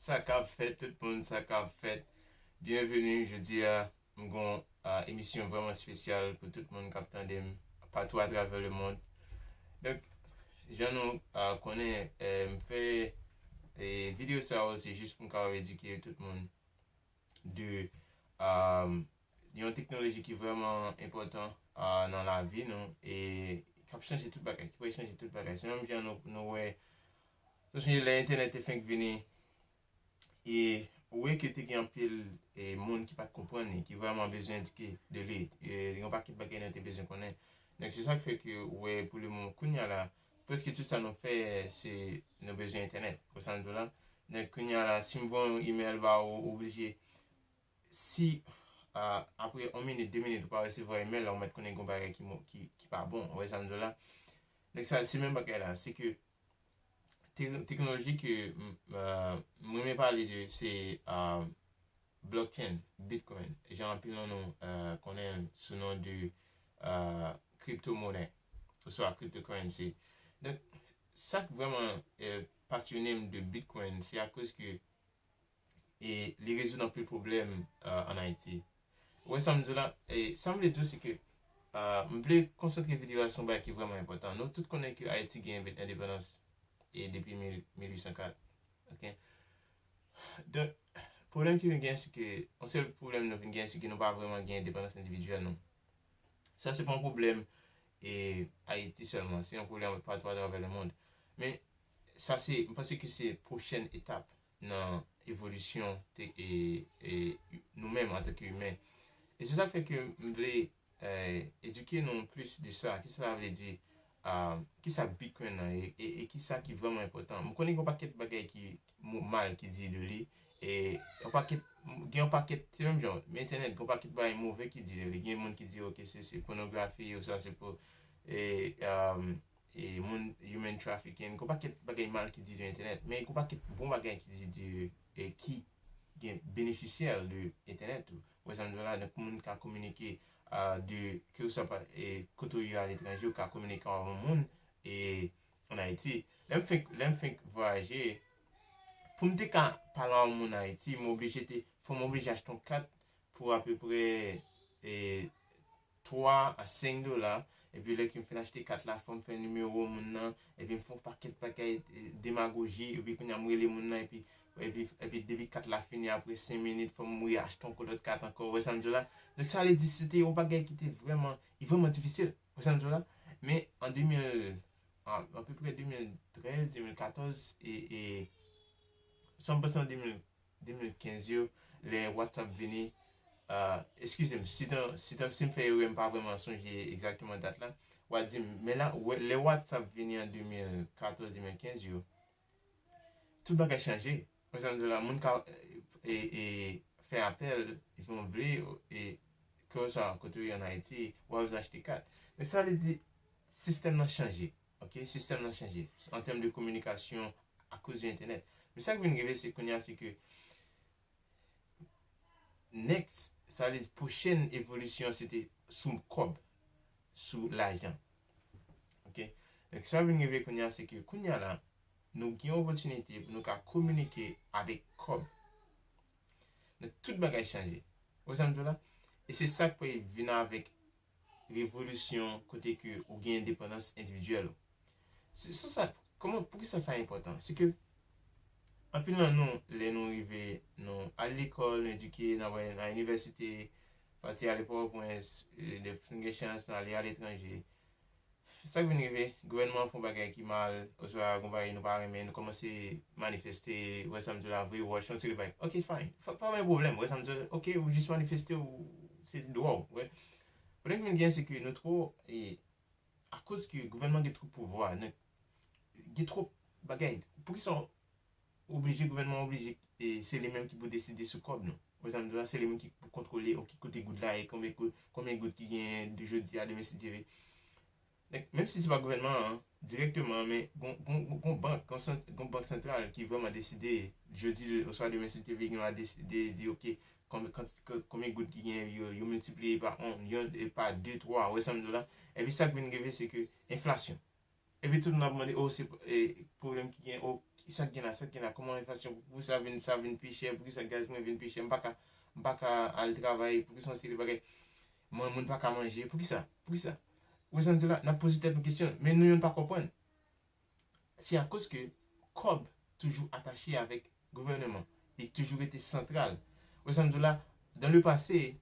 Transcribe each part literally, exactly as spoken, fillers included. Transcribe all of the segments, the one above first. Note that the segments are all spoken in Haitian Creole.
Sa k ap fèt, tout moun, sa k ap fèt? Byenveni, jodi a, m gon uh, emisyon vrèman espesyal pou tout moun k ap tande m patou atravè lemond. Donk, jan nou uh, konnen, uh, m fè eh, videyo sa yo, se jis pou m kapab edike tout moun de um, yon teknoloji ki vrèman enpòtan uh, nan lavi nou e k ap chanje tout bagay, ki pral chanje tout bagay. Se menm jan nou, nou wè, nou sonje lè entènèt te fenk vini, e ou wè ke te gen anpil e, moun ki pa t konprann li, ki vrèman bezwen edike de li. E, yon pakèt bagay nou te bezwen konnen. Donk, se sa k fè ke ou wè pou le moman kounye a la, prèske tout sa nou fè, se nou bezwen entènèt. Ou sa m di w la? Donk, kounye a la, si m voye yon imèl ba ou, ou oblije, si uh, apre yon minit, de minit, ou pa resevwa imèl la, ou mèt konnen gon bagay ki, mo- ki, ki pa bon. Ou wè sa m di w la? Donk, sa, se menm bagay la. Se ke te- teknoloji ke m- uh, m renmen pale de, se uh, blockchain, Bitcoin. Jan anpil nan nou uh, konnen l sou non de uh, kriptomonè, oswa cryptocurrency. Donk, sa k vrèman eh, pasyone m de Bitcoin, se akoz ke e li rezoud anpil pwoblèm uh, ann Ayiti. Ou wè sa m di w la? E sa m vle di w, se ke uh, m vle konsantre videyo a sou yon bagay ki vrèman enpòtan. Nou tout konnen ke Ayiti gen endepandans e depi mil- mil uit san kat. Ok? Donk, pwoblèm ki vin gen, se ke, yon sèl pwoblèm nou vin gen, se ke nou pa vrèman gen endepandans endividyèl nou. Sa, se pa yon pwoblèm e Ayiti sèlman, se yon pwoblèm patou atravè lemond. Men, sa se, m panse ke se pwochèn etap nan evolisyon te- e, e, nou menm antanke imen. E se sa k fè ke m vle eh, edike nou plis de sa. Kisa sa vle di? Ah, kisa Bitcoin nan ye? E, e kisa ki vrèman enpòtan? M konnen gen yon pakèt bagay ki mo- mal ki di de li. E yon pakèt, gen yon pakèt, se menm jan, men entènèt, gen yon pakèt bagay move ki di de li. Gen moun ki di, ok, se se pònografi, oswa se pou, e, um, e moun, human trafficking, gen yon pakèt bagay mal ki di de entènèt, men gen yon pakèt bon bagay ki di de, e ki gen benefisyè de entènèt tou. Ou wè sa m di w la? Donk, moun ka kominike uh, de, ke ou swa pa- e, kote ou ye aletranje, ou ka kominike ak yon moun e, ann Ayiti. Lè m fenk, lè m fenk vwayaje, pou m te ka pale ak yon moun Ayiti, m oblije te, fò m oblije achte yon kat pou apeprè e, twa a senk dola. Epi lè ke m fin achte kat la, fò m fè nimewo moun nan, epi m fè yon pakèt bagay e, demagoji, epi kounye a m rele moun nan, epi, epi, epi depi kat la fini, apre senk minit, fò m reachte yon lòt kat ankò. Ou wè sa m di w la? Donk, sa vle di, se te yon bagay ki te vrèman, li vrèman difisil. Ou wè sa m di w la? Men, an de mil, an, apeprè de mil trèz, de mil katòz, e, e, sa m panse an de mil, de mil kenz yo, lè WhatsApp vini, uh, eskize m, si, tan, si, tan, si m fè erè, m pa vrèman sonje egzakteman dat la, w a di m, men la, wè, lè WhatsApp vini an de mil katòz, de mil kenz yo, tout bagay chanje. Wè sa m di w la, moun ka e, e, fè apèl, jan w vle, e, ke w swa kote w ye ann Ayiti, w a bezwen achte kat. Men sa vle di, sistèm nan chanje. Ok? Sistèm nan chanje. An tèm de kominikasyon akoz de entènèt. Men sa k vin rive, se kounye a, se ke next, sa vle di pwochèn evolisyon, se te sou kòb, sou lajan. Ok? Donk, sa vin rive kounye a, se ke kounye a la, nou gen opòtinite pou nou ka kominike avèk kòb. Donk, tout bagay chanje. Ou wè sa m di w la? E se sa k pral vin avèk revolisyon kote ke ou gen endepandans endividyèl ou. Se se sa, kòman, poukisa sa enpòtan? Se ke anpil nan nou, lè nou rive, nou al lekòl, nou edike, nou al nan inivèsite, pati ale Pòtoprens, e, de fin gen chans, nou ale aletranje. Sa k vin rive, gouvènman an fè yon bagay ki mal, oswa yon bagay nou pa renmen, nou kòmanse manifeste, ou wè sa m di w la, voye wòch, yon seri bagay. Ok, fine. Pa pa gen pwoblèm, ou wè sa m di w la, ok, ou jis manifeste, ou, se dwa w, ou wè. Pwoblèm ki vin gen, se ke nou twò, e, akoz ke gouvènman gen twòp pouvwa, donk, gen twòp bagay. Poukisa oblije, gouvènman oblije, e se li menm ki pou deside sou kòb nou. Ou wè sa m di w la, se li menm ki pou kontwole, ok, kote goud la ye, konbyen goud, konbyen goud ki genyen de jodi a, demen si Dye vle. Donk, menm si se pa gouvènman an, dirèkteman, men gon, gon, gon, gon bank, gon sant, gon bank santral ki vrèman deside, jodi oswa demen si Dye vle, gen dwa deside di, ok, konbyen, kant- ko- konbyen goud ki genyen, yo, yo miltipliye pa yon, yon, e pa de, twa, ou wè sa m di w la. Epi sa k vin rive, se ke enflasyon. Epi tout moun ap mande, oh, se e, pwoblèm ki gen, oh, ki sa k gen la, sa k gen la, kòman enflasyon, poukisa vin, sa vin pi chè, poukisa gaz mwen vin pi chè, m pa ka, m pa ka al travay, poukisa yon seri de bagay, mwen, moun pa ka manje, poukisa, poukisa? Ou wè sa m di la, n ap poze tèt nou kesyon, men nou youn pa konprann. Se akoz ke kòb toujou atache avèk gouvèneman. Li toujou rete santral. Ou wè sa m di la, dans le passé,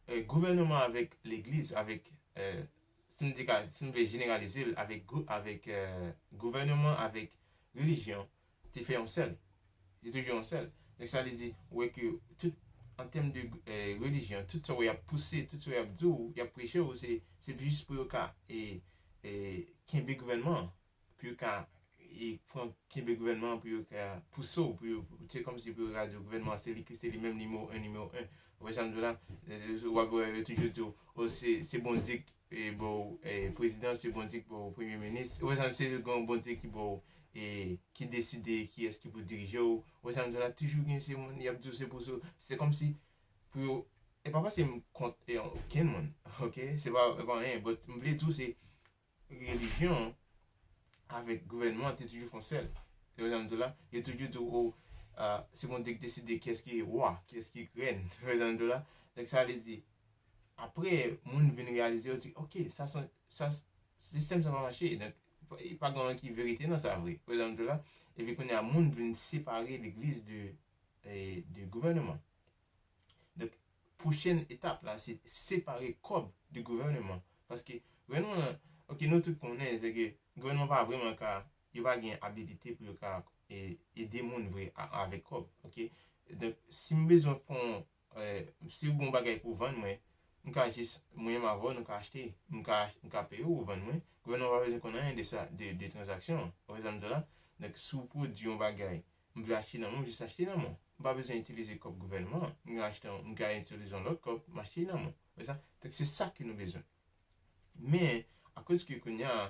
eh, gouvèneman avèk legliz, avèk, eh, si m te ka, si m vle jeneralize l, avèk, gou- avèk eh, gouvèneman, avèk relijyon, te fè yon sèl. Te toujou yon sèl. Donk sa vle di, ou wè ke tout, an tèm de eh, relijyon, tout sa w ap pouse, tout sa y ap di w, y ap preche w, se, se jis pou yo ka e, e, kenbe gouvènman an, pou yo ka e, pran, kenbe gouvènman an, pou yo ka pouse w, pou yo, se kòmsi pou yo ka di w gouvènman an, se li ki, se li menm nimewo en, nimewo en. Ou wè sa m di w la? Eh, w ap wè yo toujou di w, oh, se, se Bondye ki e, ba w, e, prezidan, se Bondye ki ba w premye minis. Ou wè sa, se gen Bondye ki ba w, e, ki deside kiyès ki pou dirije w. Ou wè sa m di w la, toujou gen se moun, y ap di w se pou sou, se kòmsi pou yo, e pa paske m kont e, okenn moun, oke? Se pa, se pa anyen, but m vle di w se relijyon an avèk gouvènman an te toujou fè yon sèl. Ou wè sa m di w la, yo toujou di w, oh, ah, se Bondye ki deside kiyès ki wa, kiyès ki rèn. Ou wè sa m di w la? Donk sa vle di, apre, moun vin reyalize, yo di, oke, sa se, sa, sistèm sa pa mache. Donk, pa, pa gen anyen ki verite nan sa vre. Ou wè sa m di w la? Epi kounye a, moun vin separe legliz de, eh, de gouvèneman. Donk, pwochèn etap la, se separe kòb de gouvèneman. Paske, gouvèneman lan, oke, nou tout konnen, se ke gouvèneman pa vrèman ka, yo pa gen abilite pou yo ka, e, ede moun vre a- avèk kòb, oke? Donk, si m bezwen fè yon eh, si w gen yon bagay pou w vann mwen, m ka jis, mwen menm avè w, nou ka achte, m ka, m ka peye w, ou vann mwen. Gouvènman pa bezwen konn anyen de sa, de, de tranzaksyon an. Ou wè sa m di w la? Donk, si w pwodui yon bagay, m vle achte nan men w, m jis achte nan men w. M pa bezwen itilize kòb gouvènman an. M ka achte, m ka itilize yon lòt kòb, m achte nan men w. Ou wè sa? Donk, se sa ke nou bezwen. Men, akoz ke kounye a,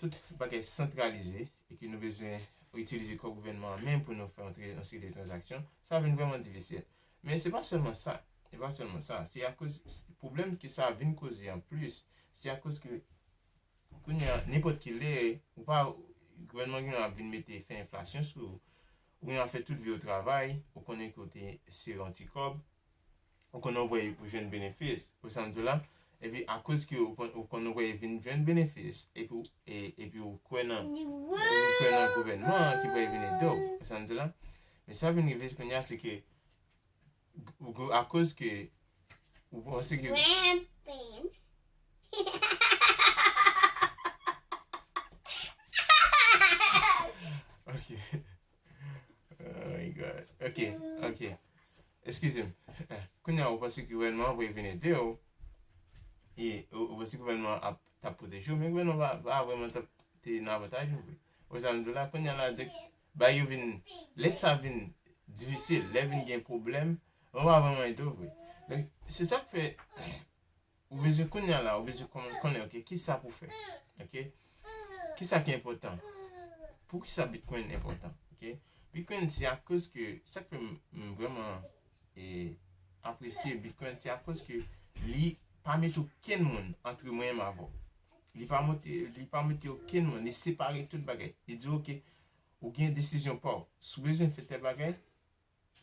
tout bagay santralize e ke nou bezwen itilize kòb gouvènman an menm pou nou fè yon tra- yon seri de tranzaksyon, sa vin vrèman difisil. Men se pa sèlman sa. Se pa sèlman sa. Se akoz, pwoblèm ke sa vin koze anplis, se akoz ke kounye a, nenpòt ki lè, ou pa, gouvènman gen ap vin mete fè enflasyon sou ou, ou gen ap fè tout vi w travay, ou konnen ke w te sere yon ti kòb, ou konnen w pral pou jwenn benefis, ou sa m di w la, epi akoz ke ou konn, ou konn w pral vin jwenn benefis, epi w, e, epi w kwè nan, ou kwè nan gouvènman an ki pral vin ede w, ou sa m di w la, men sa vin rive kounye a, se ke, ou, ou, akoz ke, ou panse ke Rapping. Ok. Oh my God. Ok, ok. Eskize m. Kounye a, ou panse ke gouvènman an pral vin ede w. E ou, ou panse gouvènman an ap, t ap pwoteje w, men gouvènman pa, pa vrèman t ap te nan avantaj ou vre. Ou sa m di w la, kounye a la, dèk bagay yo vin, lè sa vin difisil, lè vin gen pwoblèm, yo pa vrèman ede w vre. Donk, se sa k fè, ou bezwen kounye a la, ou bezwen kon- konnen, ok, kisa pou fè. Ok? Kisa ki enpòtan? Poukisa Bitcoin enpòtan? Ok? Bitcoin, se akoz ke, sa k fè m, m vrèman, e, apresye Bitcoin, se akoz ke li pa mete okenn moun antre mwen menm avè w. Li pa mete, li pa mete okenn moun, li separe tout bagay. Li di, ok, ou gen desizyon pa w. Si w bezwen fè tèl bagay,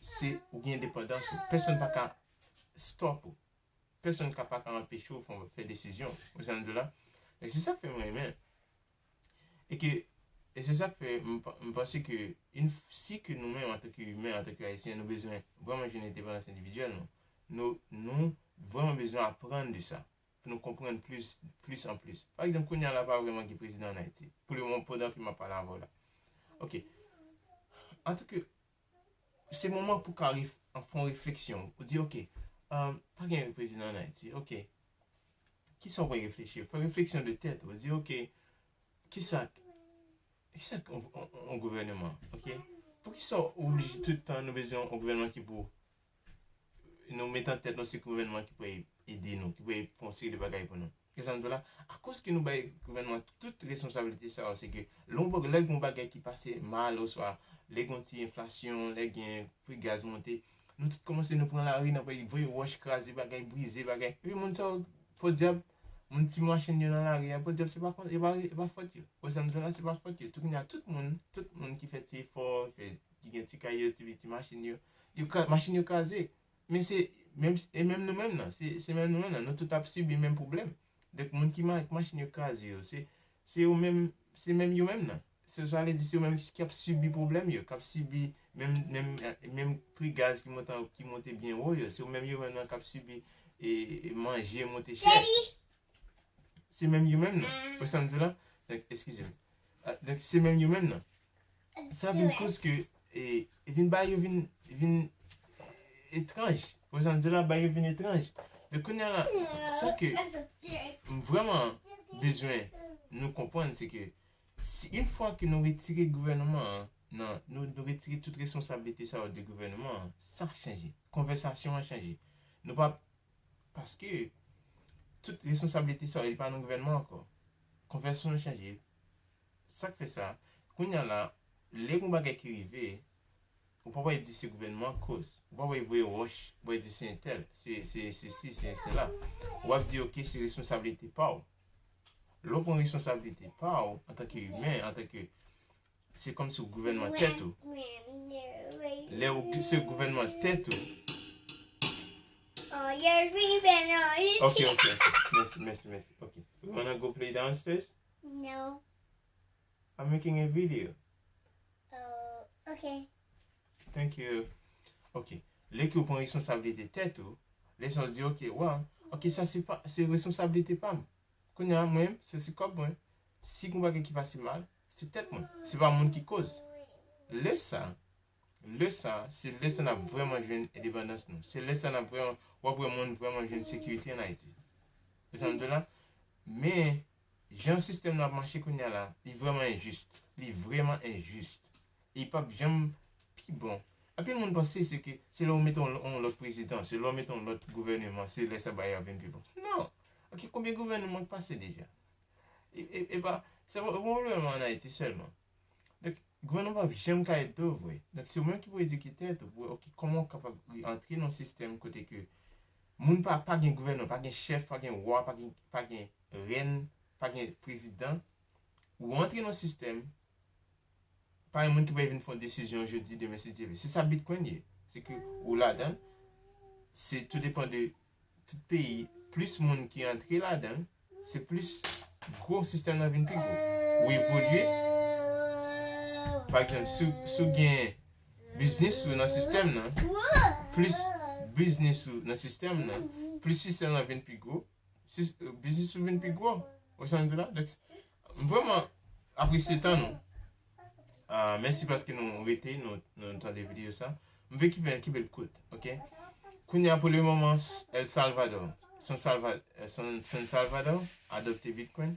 se ou gen endepandans ou. Pèsonn pa ka stop ou. Pèsonn ka pa ka anpeche w fè, fè desizyon. Ou sa m di w la? E se sa k fè mwen renmen. E ke, e se sa k fè m pa- m panse ke, in- si ke nou menm, antanke imen, antanke ayisyen, nou bezwen vrèman jwenn endepandans endividyèl nou, nou, nou vrèman bezwen aprann de sa, pou nou konprann plis, plis an plis. Pa egzanp, kounye a la pa vrèman gen prezidan an Ayiti. Pou le moman, pandan ke m ap pale avè w la. Ok. Antanke, se moman pou ka ref- an fè yon refleksyon. Ou di, ok, um, pa gen prezidan an Ayiti. Ok. Kisa w pral reflechi? Fè refleksyon de tèt. Ou di, ok, kisa, kisa yon, yon, yon gouvèneman? Ok. Poukisa w oblije tout tan nou bezwen yon gouvèneman ki pou nou met an tèt nou se gouvènman ki pou ede nou, ki pou fè yon seri de bagay pou nou. Kisa m di w la? Akoz ke nou bay gouvènman tout responsablite sa yo, se ke lè yon bag- lè gen yon bagay ki pase mal, oswa lè gen yon ti enflasyon, lè gen pri gaz monte, nou tout kòmanse nou pran lari, n ap voye wòch, kraze bagay, brize bagay. Epi moun sa yo, podyab, Moun ti machin yo nan lari a, podyab, se pa, e pa, e pa fòt yo. Wè sa m di w la, se pa fòt yo. Tout kounye a, tout moun, tout moun ki fè ti efò, fè, ki gen ti kay yo, ti, ti machin yo, yo ka, machin yo kraze. Men se menm, e menm nou menm nan, se, se menm nou menm nan, nou tout ap sibi menm pwoblèm. Donk, moun ki ma-, machin yo kraze yo, se, se yo menm, se menm yo menm nan. Se sa vle di, se yo menm ki, ki ap sibi pwoblèm yo, k ap sibi menm, menm, menm pri gaz ki monte, ki monte byen wo yo, se yo menm yo menm nan k ap sibi e, e manje monte chè. Se menm yo menm nan. Wè sa m di w la? Donk, eskize m. Ah, donk, se menm yo menm nan. Sa vin koz ke, e, e vin ba yo vin, vin etranj. Wè sa m di w la, ba yo vin etranj. Donk, kounye a la, sa ke m vrèman bezwen nou konprann, se ke si yon fwa ke nou retire gouvènman an, nan, nou, nou retire tout responsablite sa yo de gouvènman an, sa chanje. Konvèsasyon an chanje. Nou pa, paske tout responsablite sa yo, li pa nan gouvènman ankò. Konvèsasyon an chanje. Sa k fè sa? Kounye a la, lè gon bagay ki rive, ou pa pral di se gouvènman k koz. Ou pa pral voye wòch, ou pa pral di se entèl, se, se, se si, se sela. Ou ap di, oke, se responsablite pa w. Lè w pran responsablite pa w, antanke imen, antanke, se kòmsi w gouvènman tèt ou. Lè w se gouvènman tèt ou. Ok, ok, ok. Mèsi, mèsi, mèsi. Ok. We wanna go play downstairs? No. I'm making a video. Oh, okay. Thank you. Ok. Lè ke w pran responsablite tèt ou, lè sa w di, ok, wa, ok, sa se pa, se responsablite pa m. Kounye a, mwen, se, se kòb mwen. Si gon bagay ki pase mal, se tèt mwen. Se pa moun ki koz. Lè sa, lè sa, se lè sa n ap vrèman jwenn endepandans nou. Se lè sa n ap vrèman, w ap wè moun vrèman jwenn sekirite ann Ayiti. Wè sa m di w la? Men, jan sistèm nan ap mache kounye a la, li vrèman enjis. Li vrèman enjis. Li p ap janm pi bon. Anpil moun panse se ke se lè w mete yon, yon lòt prezidan, se lè w mete yon lòt gouvèneman, se lè sa bagay ap vin pi bon. Non. Ok, konbyen gouvèneman k pase deja? E, e, e pa, se pa yon pwoblèm ann Ayiti sèlman. Donk, gouvènman p ap janm ka ede w vre. Donk, se ou menm ki pou edike tèt ou, pou wè, ok, kòman w kapab antre nan yon sistèm kote ke moun pa, pa gen gouvènman, pa gen chèf, pa gen wa, pa gen, pa gen rèn, pa gen prezidan. Ou antre nan yon sistèm, pa gen moun ki pral vin fè yon desizyon jodi, demen, si Dye vle. Se sa Bitcoin ye. Se ke ou ladan l, se tou depann de tout peyi, plis moun ki antre ladan l, se plis gwo sistèm nan vin pi gwo. Ou evolye. Pa egzanp, si, si w gen biznis ou nan sistèm nan, plis biznis ou nan sistèm nan, plis sistèm nan vin pi gwo, si, biznis ou vin pi gwo. Ou sa m di la? Donk, m vrèman apresye tan nou. Ah, mèsi paske nou rete, nou, nou tande videyo sa. M vle kenbe, kenbe l kout, ok? Kounye a, pou le moman, El Salvador, San Salva-, eh, San, San Salvador adopte Bitcoin.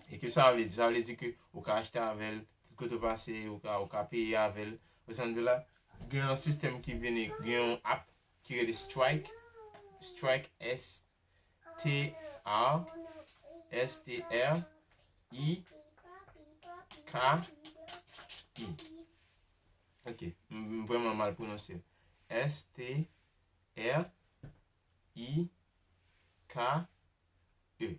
E ke sa vle di? Sa vle di ke ou ka achte avè l tout kote w pase, ou ka, ou ka peye avè l. Ou sa m di la? Gen yon sistèm ki vini, gen yon app ki rele Strike, Strike, S T R, S T R I K E. Ok, m, m vrèman mal pwononse. S T R I K E.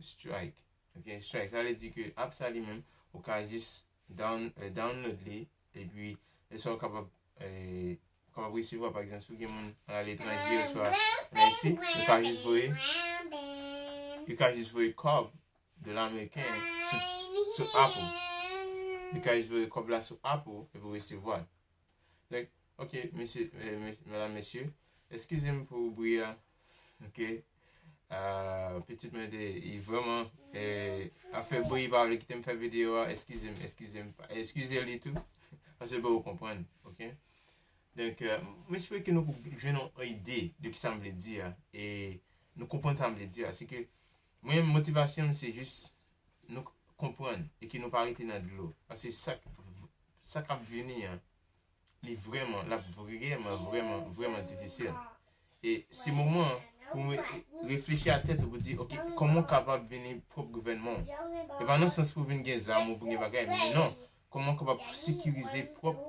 Strike. Ok, Strike. Sa vle di ke app sa li menm, ou ka jis down-, eh, download li, epi lè sa w kapab, eh, ou kapab resevwa, pa egzanp, si w gen moun aletranje, oswa ann Ayiti, ou ka jis voye, ou ka jis voye kòb dola ameriken sou, sou app ou. Ou ka jis voye kòb la sou app ou, epi w resevwa l. Donk, ok, mesye, eh, mes-, medam, mesye, eskize m pou bri a, ok? Ah, pitit mwen te, li vrèman, eh, ap fè bri, li pa vle kite m fè videyo a, eskize m, eskize m, eskize li tou, paske l poko konprann, ok? Donk, eh, m espere ke nou jwenn yon ide de kisa m vle di a, e nou konprann sa m vle di a, se ke mwen, motivasyon m, se jis nou konprann e ke nou pa rete nan dlo. Paske sa k, sa k ap vini an, li vrèman, l ap vrèman, vrèman, vrèman difisil. E se moman pou w re-, reflechi a tèt ou pou di, ok, kòman w kapab vini pwòp gouvènman w? E pa nan sans pou w vin gen zam ou pou gen bagay, men non, kòman w kapab sekirize pwòp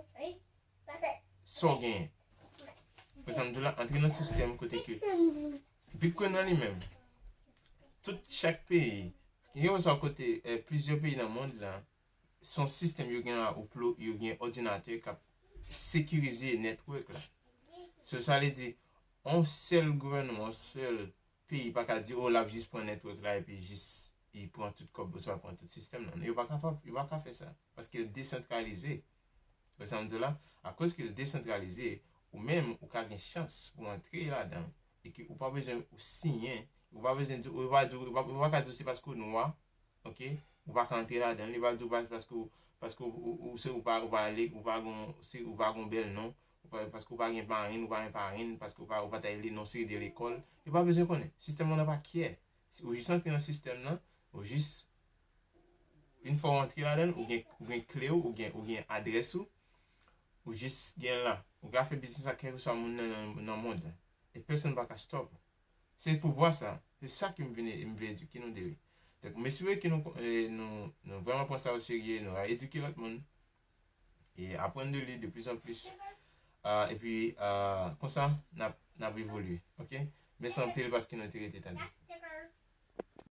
sa w genyen? Wè sa m di w la, antre nan sistèm kote ke Bitcoin nan li menm, Tout, chak peyi, gen yon sa kote, eh, plizyè peyi nan mond lan, se yon sistèm yo gen la, ou plo, yo gen òdinatè k ap sekirize network la. So, sa vle di, yon sèl gouvènman, yon sèl peyi pa ka di, oh, l ap jis pran network la epi jis li pran tout kòb, oswa pran tout sistèm nan. Yo pa ka, yo pa ka fè sa, paske l desantralize. Wè sa m di w la? Akoz ke l desantralize, ou menm, ou ka gen chans pou antre ladan l, e ke ou pa bezwen ou siyen, ou pa bezwen di, ou pa di, ou pa, ou pa ka di se paske w nwa, ok? Ou pa ka antre ladan l, li pa di w pa, paske, paske ou, ou, ou, se ou pa, ou pa ale, ou pa gon, se ou pa gon bèl non, ou pa, paske ou pa gen parenn, ou pa gen parenn, paske ou pa, ou pa t al li non seri de lekòl. Yo pa bezwen konnen. Sistèm lan pa kè. Ou jis antre nan sistèm nan, ou jis, yon fwa w antre ladan l, ou gen, ou gen kle w, ou gen, ou gen adrès ou, ou jis gen la. Ou ka fè biznis ak kèlkeswa moun nan, nan, nan mond lan. E pèsonn pa ka stop ou. Se pouvwa sa. Se sa ke m vin, m vle edike nou de li. Donk, m espere ke nou, eh, nou, nou vrèman pran sa o serye, nou va edike lòt moun. E aprann de li de plis an plis. Ah, epi, ah, konsa, n ap, n ap evolye. Ok? Mèsi anpil paske nou te rete tande.